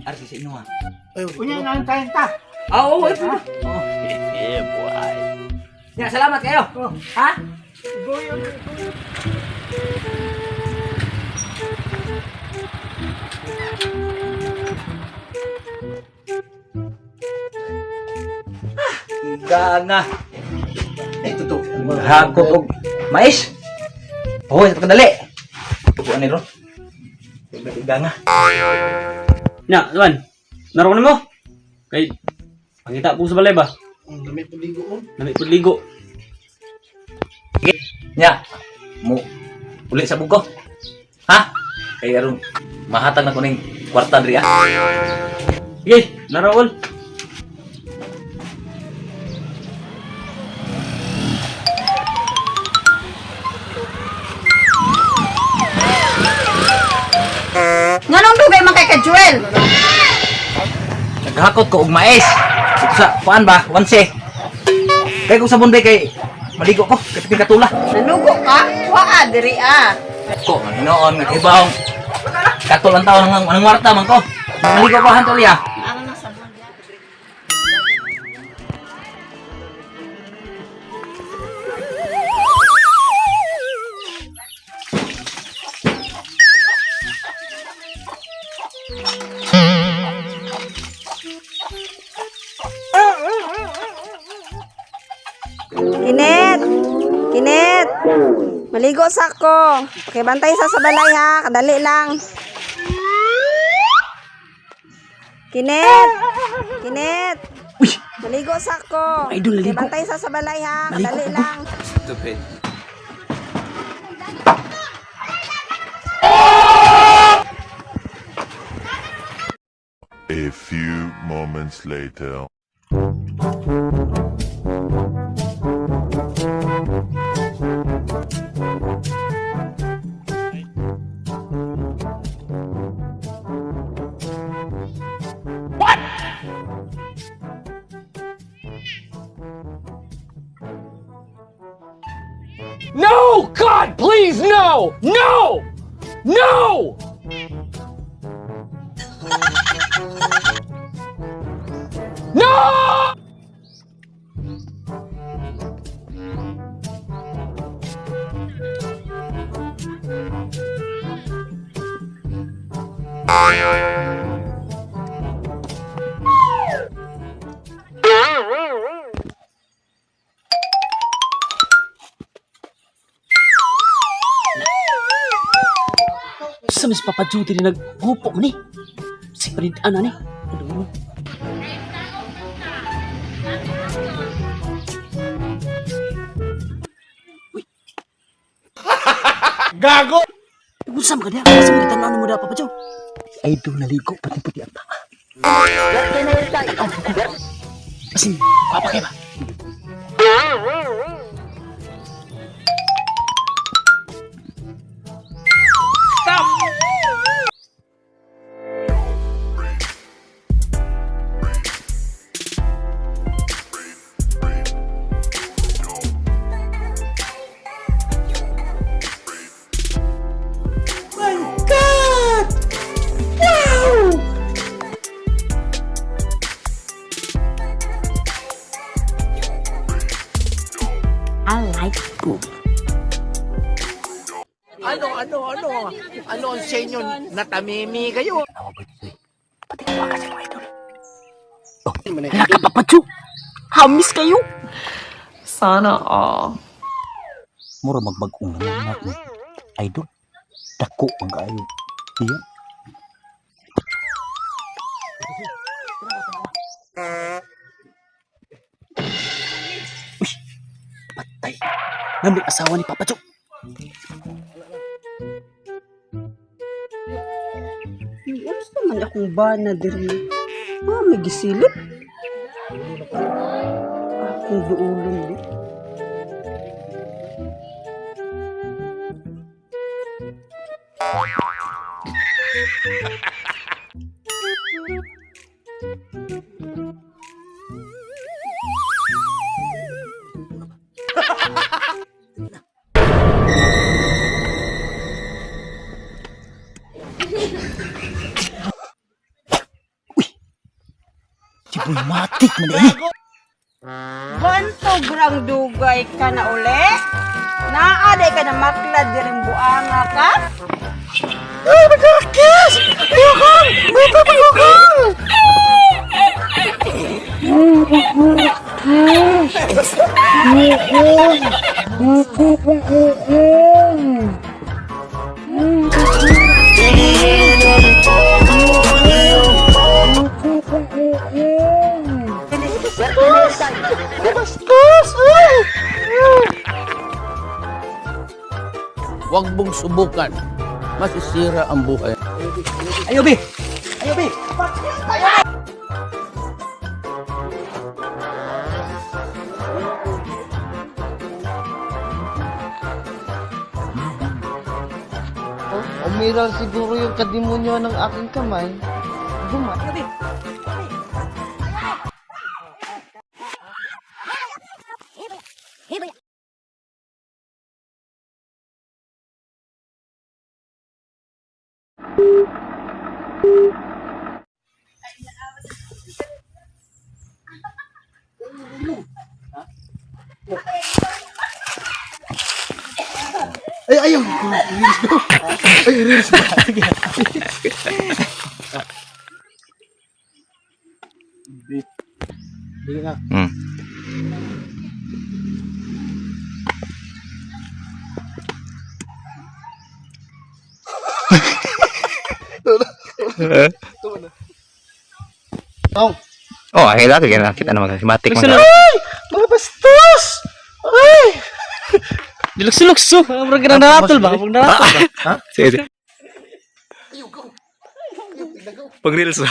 Arsi sa inyo ha. Unya na ang 30. Ah, oo, ito na. Oo. Yeah, boy. Ya, salamat kayo. Oh. Ha? Gana. Ito to. Hakot og mais. Hoy, sa kadali. Tukuan ni ron. Gana. Nya, Juan. Naroon mo? Kay pangita po sa balay ba? Ang dami po ligo oh. Nami pud ligo. Nya. Mo uli sa buko. Ha? Kay aron mahatag na ko ning kwarta diri ah. Sige, naroon. Nganong dugay man kay ka Joel? Naghakot ko og mais. Dito sa kuan ba? Wanse. Kay kung sabon ba kay maligo ko kay piping katula. Nanugo ka? Waa diri ah. Ko man hinoon nga kibawong katol ang taon ng anong warta man ko. Maligo ko hantol ya. Ano na sabon niya? Kinet! Kinet! Maligo sa ko. Pakibantay sa balay ha. Kadali lang. Kinet! Kinet! Uy, Maligo sa ko. Idol, naligo. Pakibantay sa balay ha. Naligo Kadali ko. lang. Stupid. A few moments later. No! God, please, no! No! No! No! Sa mas Papa Joe diri naghupo man ni. Si Prid ana ni. Ano? Uy. Gago! Unsa man ka diha? Asa man gitan-aw mo da Papa Joe? Idol naligo pati puti ang tanga. Asin, gwapa kay ba? Ano, ano, ano? Ano ang sa inyo? Natamimi kayo. Pati ka kasi mo idol. Oh, hala ka Papa Joe. Hamis kayo. Sana all. Mura magbag-ong naman natin. Idol. Dako ang kaayo. Diya. Uy, patay. Nami asawa ni Papa Joe. Yung unsa man akong bana diri. Ah, may gisilip. Akong duulon di. Uy, matik man eh. Bantog rang dugay ka na uli. Naaday ka na maklad diring buanga ka. Ay, nagkarakis! Ayokong! May papayokong! Bastos! Ay! Huwag mong subukan. Masisira ang buhay. Ayo, be! Ayo, be! Umiral siguro yung kadimonyo ng aking kamay. Ayo, be! Ay, ayaw! Ay, reels ko. Ay, reels ko. Tong. Oh, ay lagi kaya nakita naman kasi matik man. Ay! Mga bastos! Ay! Dilukso-lukso! Murag ka naratol ba? Murag naratol ba? Sige. Sige. Pag reels ba?